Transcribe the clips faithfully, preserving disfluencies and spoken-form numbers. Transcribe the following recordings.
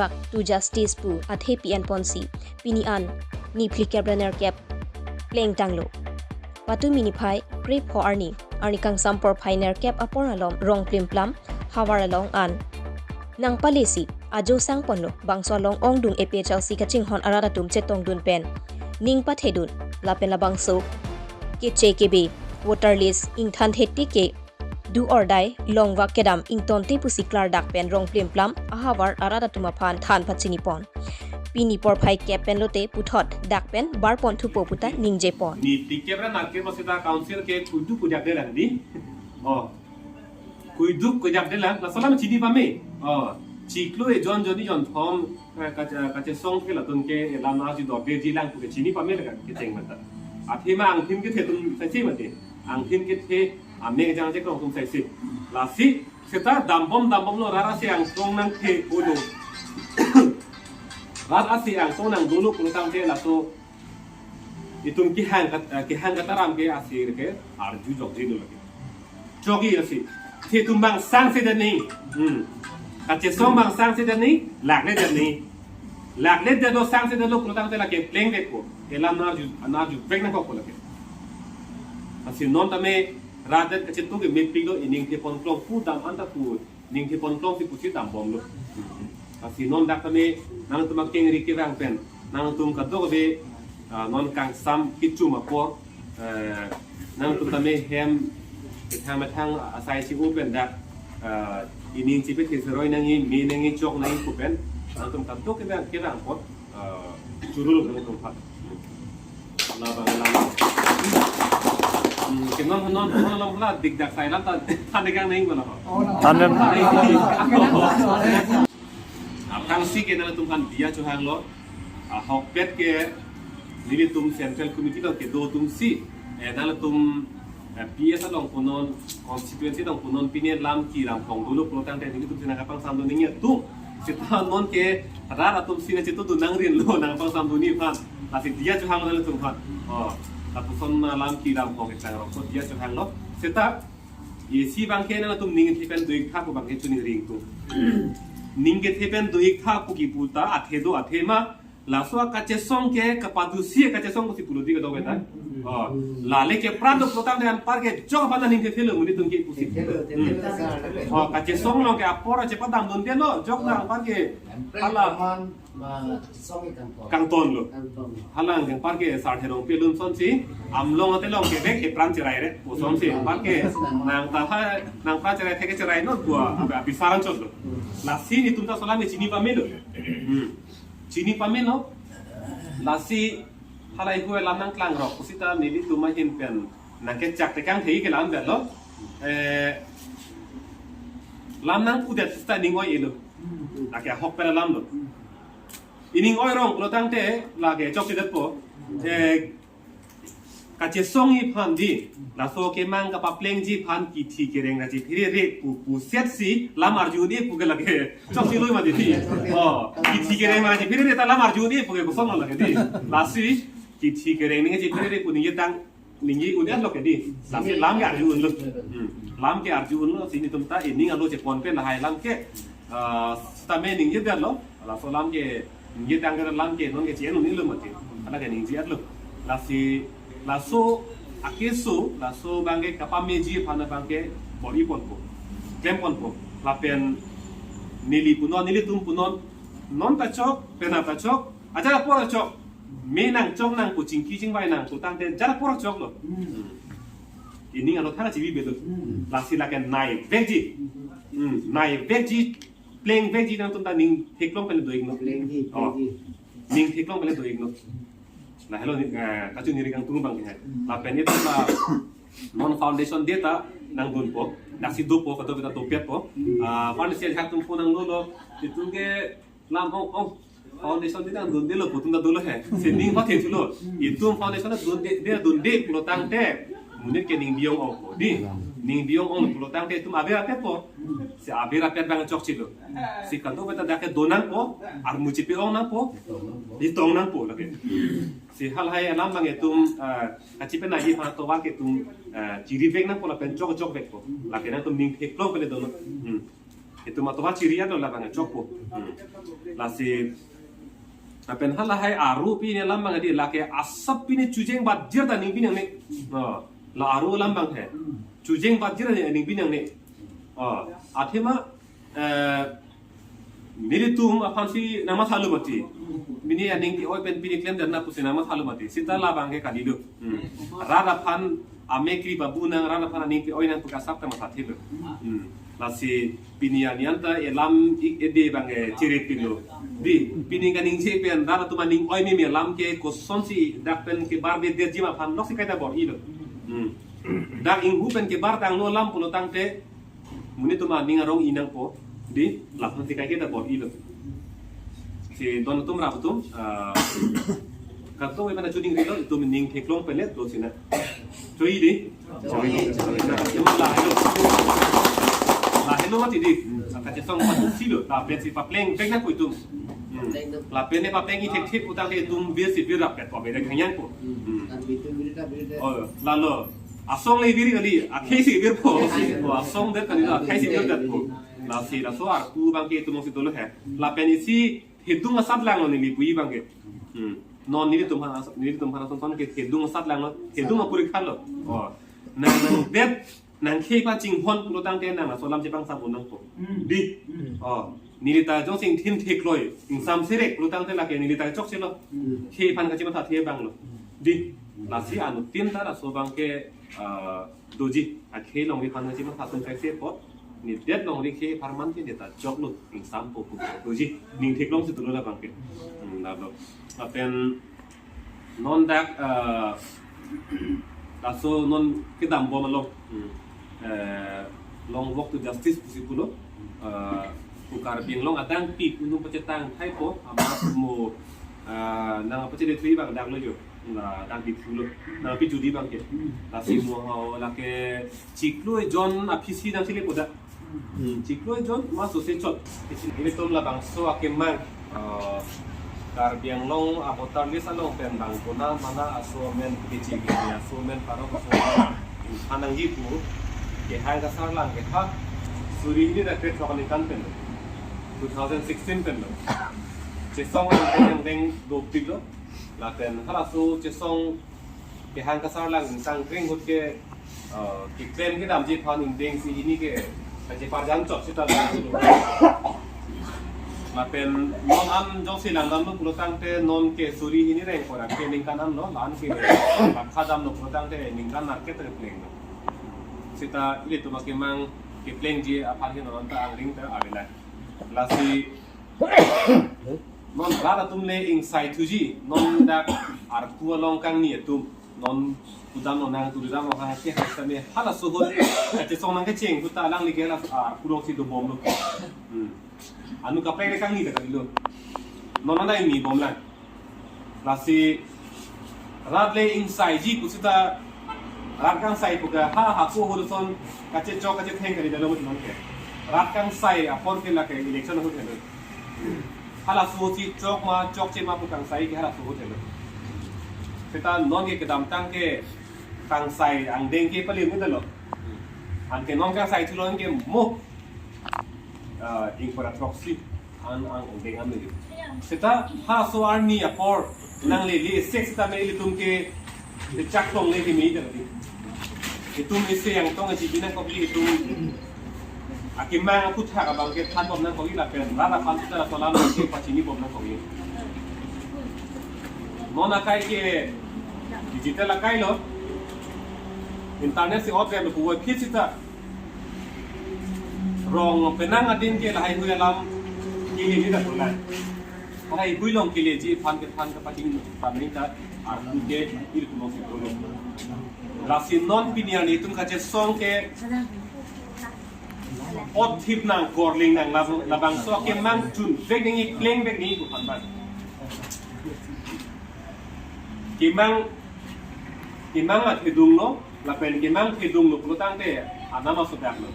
back to justice pu athe pi-en ponsi pini an niphli kep ra nerkep plengtanglo. Patumi niphai krepho arni, arni kangsam porphai nerkep apor alom rong plimplam havar along an nangpalesi ajo sangponlo, bangso along ongdung A P H L C kachinghon arat atum chetongdun pen ning pathedun lapen labangso keche kebe voter list ingthan thete ke do or die longvak kedam ingtonte pusi klardak pen rong plimplam ahavar arat atum aphan than pachinipon. Pini porphai kep pen lote puthot dak pen barpon thupo puta ningjepon. Niphli kep ra nerkep seta council ke kuiduk kudiak delang di. Oh. Kuiduk kudiak delang, laso alam chini pame. Oh. Chiklo ejon jonni jonthom, eh, kache-, kachesong ke latum ke elam arjudunde jilang pu ke chini pame lake kecheng mata. Athema angthin kethe atum saisi mati. Angthin kethe amek jangje krong atum saisi. Lasi seta dambom dambomlo, rat asi angtong nangthe pulo. Rat asi angtong nangdolo pulo tangte laso itum kehang kat-, eh, kehang kataram ke asi ke arjujokji dolo ke. Chogi asi. Itum bang sangse dani. Hmm. Kachesong bang sangse dani, lakle dani. Lakle dado sangse dado pulo tangte lake plengvekpo. Elam narju, narjuvek nangkokpo lake. Lasi non tame rat det kachetu ke mepiklo, ining thepon klong pu dam anta pu. Ning thepon klongsi pusi dambomlo. Lasi non dak tame nangtum akengri kevang pen nangtum kadokave, ah, non kangsam kechum apor, eh, nangtum tame hem methang methang asai si-o pen dak, ah, ining chipethe seroi nangji, me nangji, chok nangji pu pen nangtum kadokave kevang apot, ah, churul nangtum aphan. Labang alam. Hmm, ke non, non, non alam pula dikdak sai alam ta, than dekang nangji pula. Than den. Aphrangsi ke nangtum aphan diya chohanglo. Ahokpet ke nelitum Central Committee along kedo atumsi, eh, nangtum, eh, P S along punon, constituency along punon, pine lam kiram phong dolo pulo tangte nelitum si nangkapangsamdun nangji atum. Seta non ke rat atumsi nangchetongdun nangrinlo nangpangsamdunji aphan. Lasi diya chohanglo nangtum aphan. Oh, lapuson lam kiram phong ketang rok diya chohanglo. Seta isi abangke nangtum ning kethe pen do-ik tha pu abangke choningri ingtung. Ning kethe pen do-ik tha pu kipu ta athe do athema, laso akachesong ke kapadusi akachesong pusi pulo di kadokave ta. Oh, lale ke prado pulo tangte anpar ke jok aphan ning kethelo monit atum ke pusi. Kethelo, kethelo, sir. Oh, kachesong along ke apor chepadamdundelo, jok ta anpar ke hala kangtonlo. Kangtonlo. Hala anpar ke sar therong pelun sonsi, amlong ate long kevek epran cherai re, pu sonsi, anpar ke nang ta ha, nang pran cherai thek cherai non pu, abi, abi saran chotlo. Lasi nelitum ta laso alam chini pamelo. Hmm. Chini pamelo. Lasi halahei hu alam nangklang rok, pu seta nelitum ahin pen nangkechak tekang thei ke lam detlo. Eh, lam nangpudet seta ning oi-elo. Lake ahokpet alamlo. Ining oi rong pulo tangte lake chokchedetpo. Eh, kachesongji aphan di, laso kemang kapaplengji aphan kithi kereng ra chepherere pu, pusetsi lam arju un-e pu ke lake chokche loi mati di. Oh, kithi kereng ra chepherere ta lam arju un-e pu ke kosonlo lake di. Lasi kithi kereng nangchepherere pu ningjetang, ningje un-etlo ke di. Lasi lam ke arju unlo. Hmm. Lam ke arju unlo, si nelitum ta ining alo chepon pen lahai alam ke, ah, sitame ningjedetlo. Laso alam ke ningjetang ke alam ke non ke che-en un-elo mati. Hala ke ningjedetlo. Lasi laso akeso, laso abangke kapameji aphan abangke bor-iponpo, klemponpo. Lapen neli punon, nelitum punon, non ta chok, penap ta chok, ajat apor ta chok. Me nangchok nang pu, chingki chingvai nang pu tangte ajat apor choklo. Hmm. Ining alo thang chibi bedo. Hmm. Lasi lake nai vekji. Hmm, nai vekji, pleng vekji nangtum ta ning theklong pen do-iknon. Plengji, oh, plengji. Ning theklong pen do-iknon. Lahelo ni, eh, kachoningri kangtung abangke. Hmm. Lapen itum ta non foundation day ta nangdunpo. Daksi dopo, kadokave ta dopetpo. Hmm. Ah, foundation day atum pho nangdunlo. Itum ke lam ong ong. Foundation day nangdundelo pu atum ta dolo he. Si ning pathe thulo. Itum foundation day dunde, day dunde pulo tangte monit ke ning biyong ongpo di. Ning biyong ong pulo tangte itum aber apetpo. Si aber apet abang chokchelo. Si kadokave ta dak ke do nangpo, armu chipi-ong nangpo, itong nangpo lake. Si halahei alam abang itum, eh, kachipenaiji aphan tovar ke itum, eh, chirivek nangpo lapen chokchokvekpo. Lake nangtum ning theklong pen do. Hmm. Itum atovar chiri-etlo labang chokpo. Hmm. Lasi lapen halahai aru pine alam abang di, lake asap pine chujeng batjir ta aning pinang ne. Oh, la aru alam abang he. Chujeng batjir ta aning pinang ne. Oh, athema, eh, nelitum aphansi nangmathalo mati. Pini aning ke-oi pen pini klemdetna pusi nangmathalo mati. Seta labang ke kalidet. Hmm. Rat aphan amekri babu nang, rat aphan aning ke-oi nang pu ke asap ta mathathelo. Hmm. Lasi pini arni anta elam ik ede abang ke chiripinlo. Di, pini kaningje pen rat atum aning oi meme alam ke kosonsi dak pen kebarbe detji ma aphan loksi kaita bor-ilo. Hmm. Dak inghu pen kebar tanglo alam pulo tangte, monit atum aning arong-i nangpo. Di, laphan si kaike ta bor-ilo. Si don atum rap atum, ah, kato we mana chuning rilo, itum ning theklong pelet lo sina. Choi di. Choi di. Choi di. Lahelo. Lahelo mati di. Saka chesong patu silo. Lapen si papleng pek nangpo itum. Hmm. Lapen ne papleng-i thekthe putangte itum bir si bir rap pet po, beda khangyang po. Hmm. Oh, lalo. Asong le bir kali, akhei si birpo. Oh, asong det kali, akhei si birdet po. Lasi laso arpu abang ke itum si dolo he. Lapen isi thedung asat langlo neli pu-i abang ke. Hmm. Non nelitum aphan as-, nelitum aphan ason son ke thedung asat langlo, thedung apuri khanlo. Oh. Nang nangdet, nangkhei aphan chinghon pulo tangte nang laso alam chepangsa bom nangpo. Hmm. Di. Hmm. Oh. Neli ta jongsi ingthin thekloi, ingsam serek pulo tangte lake neli ta chokchelo. Hmm. Khei aphan kachimathathe abang lo. Hmm. Di. Lasi anuttin ta laso abang ke, ah, doji, akhei longri aphan kachimatha atum kaise apot, nedet longri khei apharman ke neta choklo, ingsampo pu doji, ning theklong si dolo labang ke. Hmm, lalo. Lapen non dak, ah, laso non kedam bom along, hmm, eh, long walk to justice pusi pulo, ah, pu Karbi Anglong adang pi kunung pachetang thaipo, amat mo, ah, nangpachele thui abang dak lo jo. La dak di pulo. Nangpi judi abang ke. Lasi mo ho lake chiklo ejon aphisi nangchele po da. Hmm, chiklo ejon ma sose chot. Ilitum labangso akemang, ah, Karbi Anglong a-voter list along pen bang kona mana aso amen kechi kechi aso amen parok aso amen ingthan nangji pu kehang kasarlang ke ha suri hini ra krethrok aningkan pen lo. Two thousand sixteen pen lo. Chesong angdeng angdeng dopiklo. Lapen halaso chesong kehang kasarlang ingtang kring ahut ke, eh, keklem kedamji aphan ingdeng si hini ke kacheparjan chot seta lo. Lapen non an jongsi langdamlo pulo tangte non ke suri hini reng korak ke ningkan anlo, la-an ke lakha damlo pulo tangte ningkan narket repleng lo. Seta ilitum akemang keplengji aphan ke non ta angring ta avelang. Lasi non rat atum le ingsaithuji, non dak arpu along kangni atum, non kudam lonang, tourism along hang ke hastame halaso ahut kachesong nangkecheng ahut ta alangli ke la arpu alongsi dobomlo. Hmm. Anu kaprek le kangni ta kalilo. Non nang ingni bomlang. Lasi rat le ingsaiji pu seta rat kangsai pu ke ha hako ahut ason kachechok kachetheng kali dalo mati non ke. Rat kangsai apor ke lake election ahut helo. Halaso si chok ma chokche ma pu kangsai ke halaso ahut helo. Seta non ke kedamtang ke kangsai angdeng ke palim ke dalo. Anke non kangsaithulo anke mo, ah, ingkoi ra throksi an angdeng an lo. Seta halaso arni apor nanglele sek seta me ilitum ke, kechak tong le keme ida kali. Itum isi yang tong aji binang kopi itum akemang aphuthak abang ke than bom nangkok-i lapen rat aphan seta laso alam ke pachini bom nangkok-i. Non akai ke digital akai lo. Internet si off lo puvoiphit seta rong penang adin ke lahai hui alam kele ni dak pulang. Lahai hui along keleji aphan ke aphan kapachini ta neli ta arpu ke ilitum alongsi dolo. Lasi non pini arni itum kachesong ke othip nang korling nang labang, labangso akemang chun vek nangji, kleng vek nangji pu aphan abang. Kemang, kemang athedung lo, lapen kemang thedung lo pulo tangte anam asodak lo.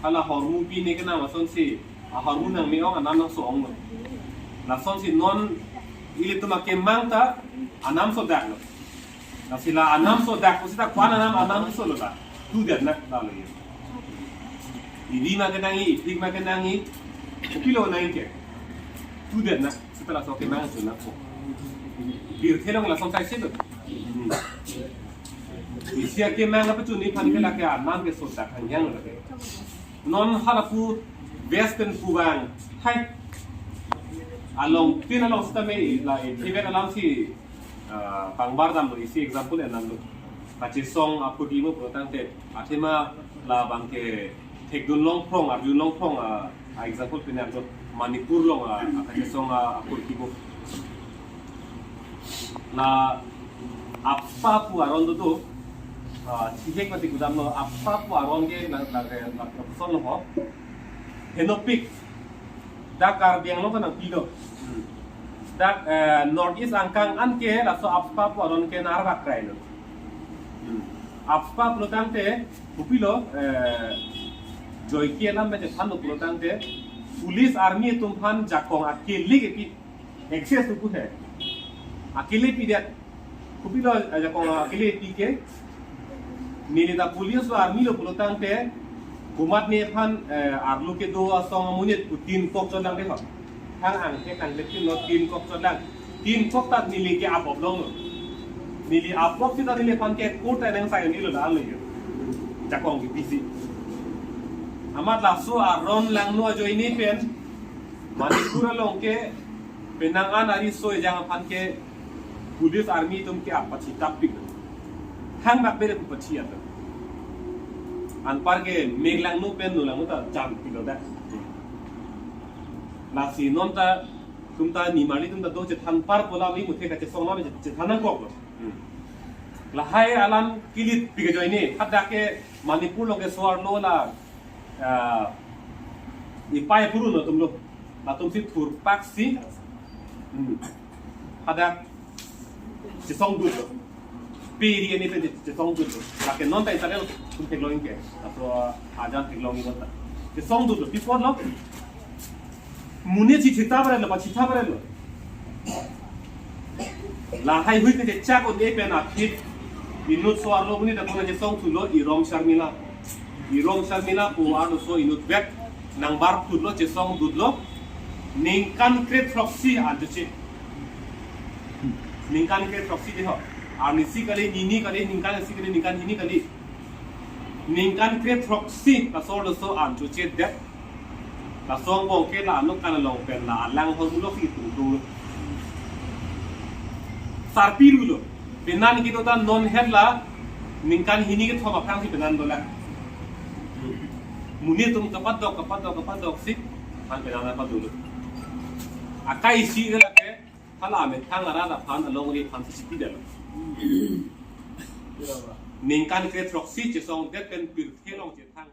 Hala hormu pine kenam asonsi ahormu nangme-ong, anam nangso-ong lo. Lasonsi non ilitum akemang ta anam sodak lo. Lasi la anam sodak pu seta ko-an anam, anam solo la. Tu dia nak la lo ye. Iri ma kenangji, ipik ma kenangji, kopilo nangji ke. Tudet na, seta laso kemang chun nangpo. Pirthe along lason sai sih. Hmm. Isi akemang apa chun ni phan ke lake anam ke sodak hangyang lake. Non halapu West pen puvang. Hai. Along tin along seta me la, eh, Tibet alam si, ah, pangbar damlo, isi example en damlo. Kachesong aphuti mo pulotangte, athema labang ke thekdun longphrong, arjun longphrong, ah, ah, example pine arjun Manipur along, ah, ah, kachesong, ah, aphuti mo. La AFSPA pu aron do do, ah, chihek mati kudamlo, AFSPA pu aron ke la, la, la, la, la, son lo ho. Henopik. Dak Karbi Anglong ta nangpilo. Hmm. Dak, eh, North East angkang an ke laso AFSPA pu aron ke nangvak krailo. Hmm. AFSPA pulotangte, kopilo, eh, joike alam bete thanlo pulotangte, police army atum aphan jakong akele kepi, access tu he. Akele pidet. Kopilo, eh, jakong akele pi ke. Neli ta police lo army lo pulotangte, komatne aphan, eh, arlo kedo asong amonit pu tin kok chotlang de ho. Thang angthek angthek tin lo tin kok chotlang. Tin kok ta neli ke apop longlo. Neli apop seta neliphan ke court ta nang sai ni lo la lo yo. Jakong kepi si. Amat laso aron langno ajoine pen Manipur along ke penang an ariso ejang aphan ke police army atum ke apachitap pik. Thang bak bere pu pachi ata. Anpar ke mek langno pen no langno ta jam pilo dak. Lasi non ta tum ta nimarli tum ta do chethan par pola mi muthe kachesong ma chethan nangkoklo. Hmm. Lahai alam kilit pik ajoine, hadak ke Manipur along ke so-arlo la, ah, ipai puru no tumlo. Latum si thurpak si. Hmm. Hadak chesongdutlo. Pe ri ani pe chesongdutlo. Lake non ta Israel tum theklong ke. Aso ajan theklong ni non ta. Chesongdutlo. Pi apotlo. Monit si thita parelo, pachita parelo. Lahai hui ke chak un-e pen aphi. Inut so-arlo monit ta kona chesong thulo, Irom Sharmila. Irom Sharmila pu arloso inutvet nangbar thulo, chesongdutlo. Ningkan kre throksi antuche. Ningkan kre throksi de ho. Arnisi kali, nini kali, ningkan isi kali, ningkan hini kali. Ningkan kre throksi laso laso antuche det. Laso angbong ke la anuk kan along pen la alang hor mulok si tung tung. Sarpi rulo. Penan kedo ta non het la ningkan hini kethom aphrang si penan dolang. Monit atum kapadok, kapadok, kapadok si han penan apa dulu. Akai isi ke lake hala amethang arat aphan alongri aphan si sipidetlo. Ningkan kre throksi chesongdet pen pirthe along chethang.